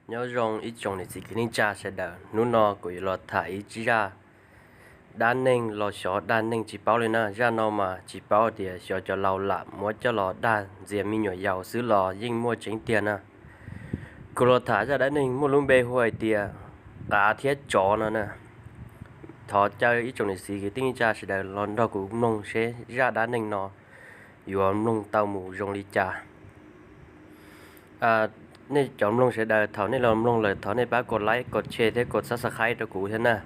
Nyob zoo ib tsoom niam txiv kwv tij neej tsa sawv daws, hnub no kuv yuav los tham ib zaj dab neeg los xyov dab neeg tsis paub li na. Zaj no mas tsis paub tias xyov cov laus lam muab coj los dag ntxias me nyuam yaus xwb los yeej muaj tseeb tiag na. Kuv los tham zaj dab neeg muaj lub npe hu hais tias qav thiab tsov no na. Thov caw ib tsoom niam txiv kwv tij neej tsa sawv daws los nrog kuv mloog seb zaj dab neeg no yuav mloog tau mus zoo li cas. Nej cov mloog sawv daws, thaum nej los mloog lawm thov nej pab kov like, kov share thiab kov subscribe rau kuv thiab na.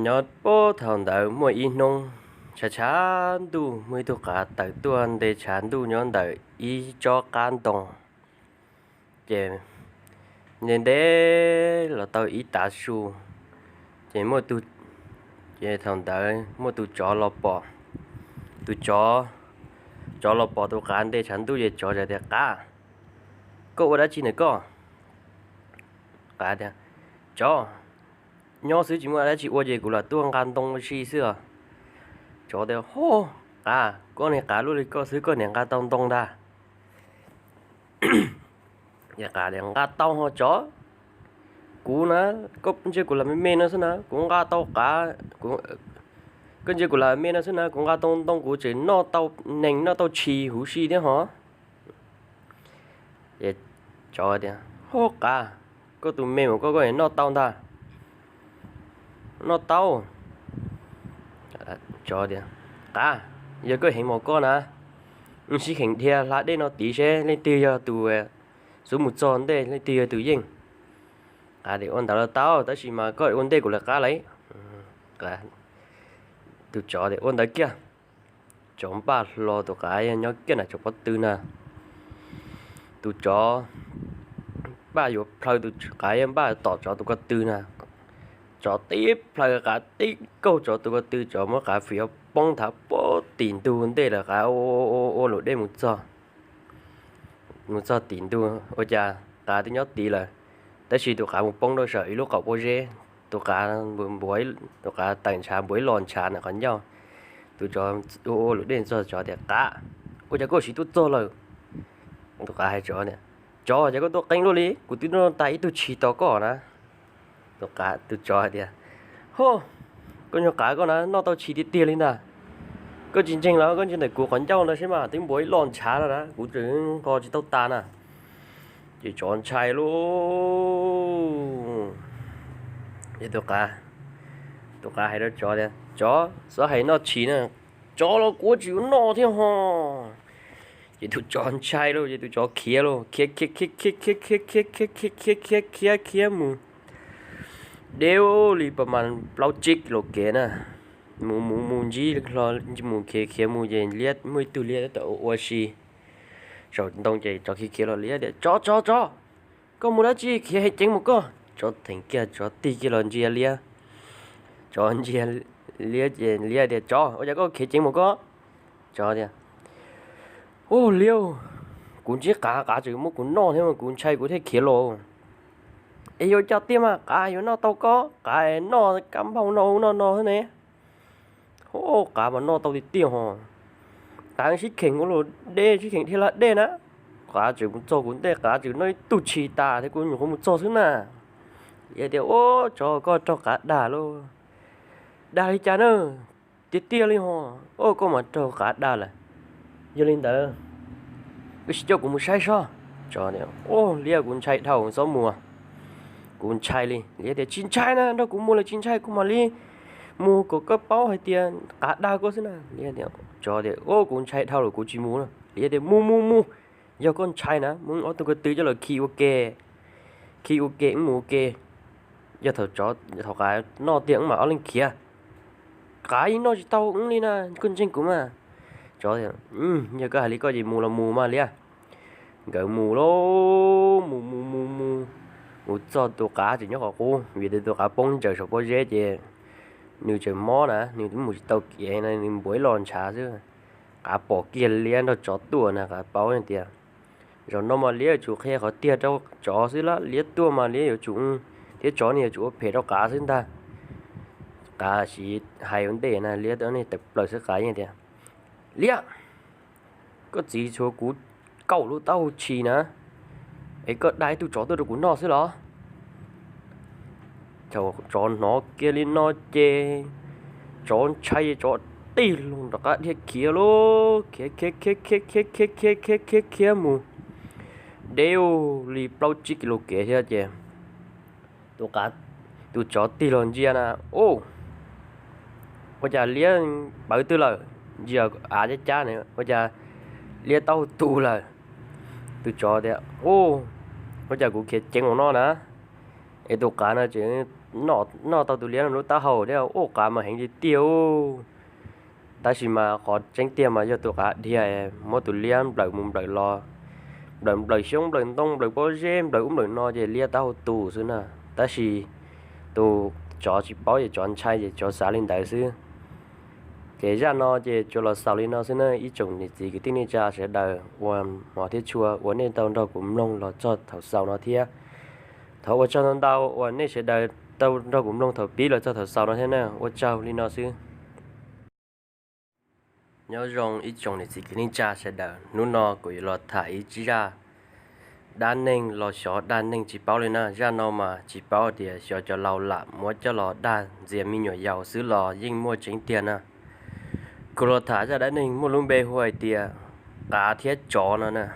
Nyob puag thaum ntawd muaj ib hnub tshav tshav ntuj muaj ib tug qav tawm tuaj nte tshav ntuj nyob ntawm ib tsob qab ntoo. Ces nte nte los tau ib tav su, ces muaj tus, ces thaum ntawd muaj tus tsov los pom. Tus tsov, tsov los pom tus qav nte tshav ntuj ces tsov tias, Qav, koj ua dab tsi ntawm koj? Qav tias, Tsov, nyob xwb tsis muaj dab tsi ua ces kuv lam tuaj nqa ntoo ua si xwb os. Tsov tias, Ho, qav, koj niag qav luaj li koj xwb koj niam nqa tau ntoo ntag? Qav tias, Nqa tau ho tsov. Kuv na, koj ntsia kuv lam me me no xwb na, kuv nqa tau qav, koj ntsia kuv lam me no xwb na, kuv nqa tau ntoo kuv tseem noj tau nees noj tau tshis huv si thiab ho. Tsov tias, Ho qav, koj tus me mas koj koj noj tau ntag? Noj tau. Tsov tias, Qav, yog koj heev mas koj na, sib kheev dhia hla dej no tid seb leej twg yog tus xub mus txog ntej, leej twg yog tus yeej. Qav tias, Ua ntawd los tau, tab sis mas koj ua ntej kuv lawv qab lauj. Tus tsov tias, Ua ntawd kiag. Tsov npaj hlo tus qav nyob kiag nram tsov pob tw na. Tus tsov npaj yuav plhaw tus qav, npaj tom tsov tus ko tw na. Tsov tib plhaw qav, tib kaug tsov tus ko tw, tsov muab qav fiav poob nthav puag tim ntug ntej lawm, qav ua luam dej mus txog, mus txog tim ntug ua cas qav twb nyob tid lawm, tab sis tus qav mus poob rau saum ib lub qaum pob zeb. Tus qav, tus qav tawm ntshav npuav ib lo ntshav ntawm qhov ncauj. Tus tsov ua ua luam dej txog, tsov tias, Qav, ua cas koj siv tuaj txog lawm? Tus qav hais tsov tias, Tsov, cas koj tuaj qeeb luaj li, kuv twb noj tag ib tug tshis tos koj na. Tus tsov hais tias, Ho, koj nyuag qav koj na, noj tau tshis tiag tiag li ntag. Koj tsis ntseeg los koj ntsia ntawm kuv qhov ncauj no seb mas, twb npuav ib lo ntshav no na, kuv tseem nqos tsis tau tas na. Ces tsov ntshai lauj. Ces tus qav, tus qav hais rau tsov tias, Tsov, txhob hais noj tshis na, tsov los kuv tsis yuav noj thiab ho. Ces tus tsov ntshai lauj, ces tus tsov khiav lauj, khiav khiav khiav khiav khiav khiav khiav khiav khiav khiav khiav khiav mus deb li pas mas plaub tsib kis lus kev na. Mus mus mus ntsib hlo, mus khiav khiav mus ces liab, muaj ib tug liab tawm ua si saum ntoo ces tsov khiav khiav los, liab tias, Tsov, tsov, tsov, koj mus dab tsi khiav heev ceev mus koj? Tsov theem kiag, tsov tig kiag los ntsia liab. Tsov ntsia liab ces liab tias, Tsov, ua cas koj khiav ceev mus koj? Tsov tias, Ua liab, kuv ntsib qav, qav tseem muab kuv noj thiab mas kuv ntshai kuv thiaj khiav los. Es yuav cas tiag mas qav yuav noj tau koj, qav noj kab npauj no ub no no xwb ne. Ho, qav mas noj tau tiag tiag ho. Qav sib kheev ua luam dej, sib kheev dhia hla dej na. Qav tseem mus txog kuv ntej, qav tseem noj ib tug tshis tas thiab kuv nyuam qhuav mus txog xwb na. Liab tias, Ua, tsov, koj raug qav dag lauj. Dag li cas na? Tiag tiag li ho. Ua, koj mas raug qav dag lawm. Yog li ntawd koj sim coj kuv mus saib seb. Tsov tias, Ua liab, kuv ntshai dhau, txhob mus. Kuv ntshai li. Liab tias, Tsis ntshai na, nrog kuv mus los tsis ntshai, kuv mam li mus kom koj paub hais tias qav dag koj xwb na. Liab tias, Tsov tias, Ua, kuv ntshai dhau lawm, kuv tsis mus na. Liab tias, Mus mus mus, yog koj ntshai na, muab ob tug ko tw coj los khi ua ke, khi ua ke, wb mus ua ke. Yog thaum tsov, thaum qav noj tiag wb mam ob leeg khiav. Qav yeej noj tsis tau wb li na, koj ntseeg kuv mas. Tsov tias, Yog koj hais li koj ces mus los mus mas liab. Nkawd mus lauj, mus mus mus mus, mus txog tus qav tseem nyob qhov qub, vim tias tus qav poob ntsaws saum pob zeb ces nws tseem mob na, nws twb mus tsis tau kev na, nws npuav ib lo ntshav xwb. Qav pom kiag liab nrog tsov tuaj na, qav paub tias zaum no mas liab yuav tsum qhia qhov tiag rau tsov xwb lawm, liab tuaj mas liab yuav tsum, thiab tsov ne yuav tsum ua phem rau qav xwb ntag. Qav sim hais ua ntej na, liab tawm plaws xwb, qav yeej tias, Liab, koj txiv tshuav kuv kaum lub taub hau tshis na, Es koj dag ib tug tsov tuaj rau kuv noj xwb los? Thaum tsov hnov kiag li no ces tsov ntshai, tsov tig loo rov qab dhia khiav lauj, khiav khiav khiav khiav khiav khiav khiav khiav khiav mus deb li plaub tsib kis lus kev thiab ces tus qav, tus tsov tig los ntsia na, u, ua cas liab pawv twg lawm, ntsia av cab cab na ua cas liab taub hau tus lawm. Tus tsov tias, u, ua cas kuv khiav ceev ua no na. Es tus qav no tseem noj tau tus liab no lub taub hau thiab, u, qav mas heev tiag tiag. Tab sis mas qhov tseeb tiag mas yog tus qav dhia muab tus liab nplawm mus nplawm los, nplawm nplawm xyoob nplawm ntoo nplawm pob zeb nplawm ub nplawm no ces liab taub hau tus xwb na. Tab sis tus tsov tsis paub ces tsov ntshai ces tsov xav li ntawd xwb. Ces zaj no ces tsuas los xaus li no xwb na ib tsoom niam txiv kwv tij neej tsa sawv daws uas hmov thiab tshua uas nej tau nrog kuv mloog los txog thaum xaus no thiab. Thov ua tsaug ntau ntau uas nej sawv daws tau nrog kuv mloog thaum pib los txog thaum xaus no thiab na, ua tsaug li no xwb. Nyob zoo ib tsoom niam txiv kwv tij neej tsa sawv daws, hnub no kuv yuav los tham ib zaj dab neeg los xyov dag neeg tsis paub li na. Zaj no mas tsis paub tias xyov cov laus lam muab coj los dag ntxias me nyuam yaus xwb los yeej muaj tseeb tiag na. Kuv los tham zaj dab neeg muaj lub npe hu hais tias qav thiab tsov no na.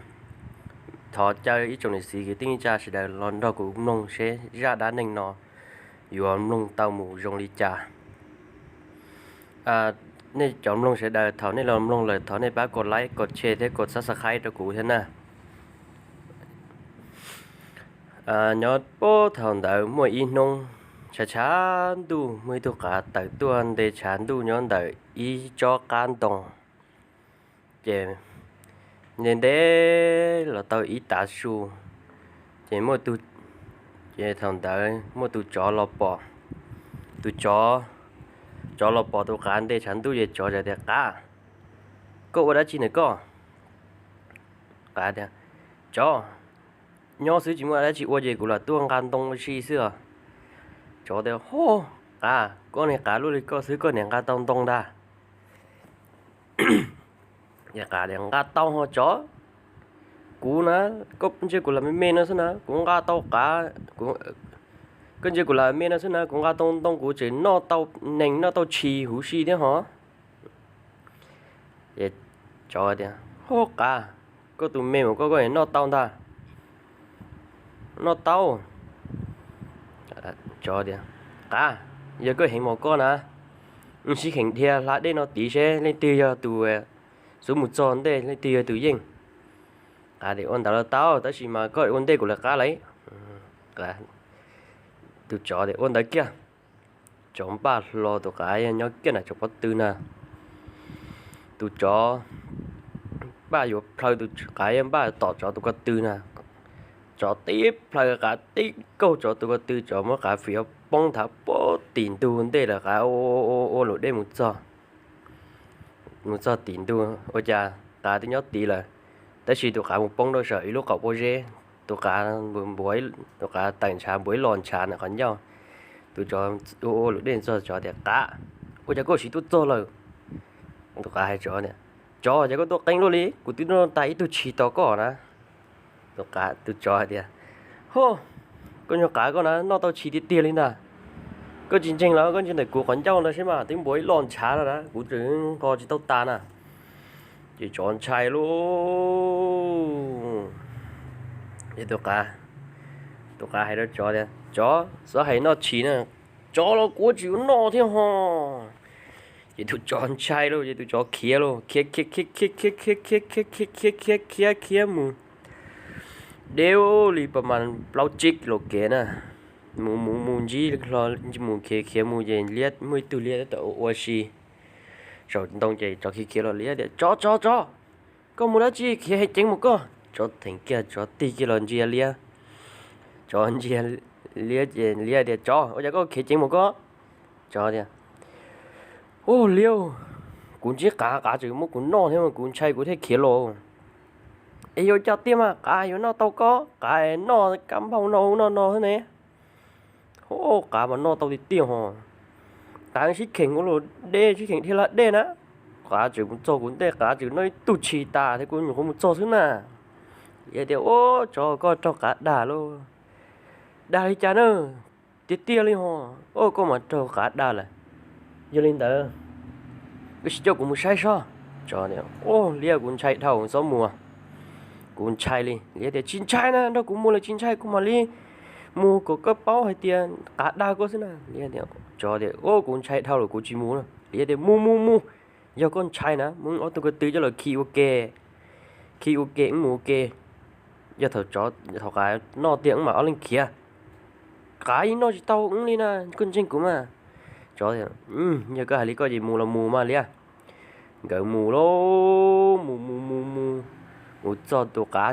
Thov caw ib tsoom niam txiv kwv tij neej tsa sawv daws los nrog kuv mloog seb zaj dab neeg no yuav mloog tau mus zoo li cas. Nej cov mloog sawv daws, thaum nej los mloog lawm thov nej pab kos like, kos share thiab kos subscribe rau kuv thiab na. Nyob puag thaum ntawd muaj ib hnub tshav tshav ntuj muaj ib tug qav tawm tuaj nte tshav ntuj nyob ntawm ib tsob qab ntoo. Ces nte nte los tau ib tav su, ces muaj tus, ces thaum ntawd muaj tus tsov los pom, tus tsov, tsov los pom tus qav nte tshav ntuj ces tsov tias, qav, koj ua dab tsi ntawm koj? Qav tias, tsov, nyob xwb tsis muaj dab tsi ua ces kuv lam tuaj nqa ntoo ua si xwb os. Tsov tias, ho, qav, koj niag qav luaj li koj xwb koj niam nqa tau ntoo ntag. Qav tias, nqa tau ho tsov, kuv na, koj ntsia kuv lam me me no xwb na kuv nqa tau qav, koj ntsia kuv lam me no xwb na kuv nqa tau ntoo kuv tseem noj tau nees noj tau tshis huv si thiab ho. Tsov tias, ho qav, koj tus me mas koj koj noj tau ntag. Noj tau. Tsov tias, qav, yog koj heev mas koj na, sib kheev dhia hla dej no tid seb leej twg yog tus xub mus txog ntej leej twg yog tus yeej. Qav tias, ua ntawd los tau tab sis mas koj ua ntej kuv lawv qab lauj. Tus tsov tias, ua ntawd kiag. Tsov npaj hlo tus qav nyob kiag nram tsob pob tw na. Tus tsov npaj yuav plhaw tus qav, npaj tom tsov tus ko tw na. Tsov tib plhaw qav tib kaug tsov tus ko tw, tsov muab qav fiav poob nthav puag tim ntug ntej lawm, qav ua luam dej mus txog, mus txog tim ntug ua cas qav twb nyob tid lawm, tab sis tus qav mus poob rau saum ib lub qaum pob zeb. Tus qav, tus qav tawm ntshav npuav ib lo ntshav ntawm qhov ncauj. Tus tsov ua ua luam dej txog, tsov tias, qav, ua cas koj siv tuaj txog lawm? Tus qav hais tsov tias, tsov, cas koj tuaj qeeb luaj li, kuv twb noj tag ib tug tshis tos koj na. Tus tsov hais tias, ho, koj nyuag qav koj na noj tau tshis tiag tiag li ntag. Koj tsis ntseeg los koj ntsia ntawm kuv qhov ncauj ntawd seb mas twb npuav ib lo ntshav no na, kuv tseem nqos tsis tau tas na. Ces tsov ntshai lauj. Ces tus qav, tus qav hais rau tsov tias, tsov, txhob hais noj tshis na, tsov los kuv tsis yuav noj thiab ho. Ces tus tsov ntshai lauj, ces tus tsov khiav lauj, khiav khiav khiav khiav khiav khiav khiav khiav khiav khiav khiav khiav mus deb li pas mas plaub tsib kis lus kev na. Mus mus mus ntsib hlo, mus khiav khiav mus ces liab, muaj ib tug liab tab tom ua ua si saum ntoo ces tsov khiav khiav los, liab tias, tsov tsov tsov, koj mus dab tsi khiav heev ceev mus koj? Tsov theem kiag tsov tig kiag los ntsia liab. Tsov ntsia liab ces liab tias, tsov, ua cas koj khiav ceev mus koj? Tsov tias, ua liab, kuv ntsib qav, qav tseem muab kuv noj thiab mas kuv ntshai kuv thiaj khiav los. Es yuav cas tiag mas qav yuav noj tau koj, qav noj kab npauj noj ub noj no xwb ne. Ho, qav mas noj tau tiag tiag ho. Qav sib kheev ua luam dej, sib kheev dhia hla dej na. Qav tseem mus txog kuv ntej, qav tseem noj ib tug tshis tas thiab kuv nyuam qhuav mus txog xwb na. Liab tias, Ua, tsov, koj raug qav dag lauj. Dag li cas na? Tiag tiag li ho. Ua, koj mas raug qav dag lawm. Yog li ntawd, koj sim coj kuv mus saib soj. Tsov tias, Ua, liab, kuv ntshai dhau, txhob mus. Kuv ntshai li. Liab tias, Tsis ntshai na, nrog kuv mus los tsis ntshai, kuv mam li mus kom koj paub hais tias qav dag koj xwb na. Liab tias, Tsov tias, Ua, kuv ntshai dhau lawm, kuv tsis mus na. Liab tias, Mus, mus, mus. Yog koj ntshai na, muab ob tug ko tw coj los khi ua ke. Khi ua ke, wb mus ua ke. Yog thaum qav noj tiag wb mam ob leeg khiav. Qav yeej noj tsis tau wb li na, koj ntseeg kuv mas. Tsov tias, Yog koj hais li koj ces mus los mus mas liab. Nkawd mus lauj, mus mus mus mus, mus txog tus qav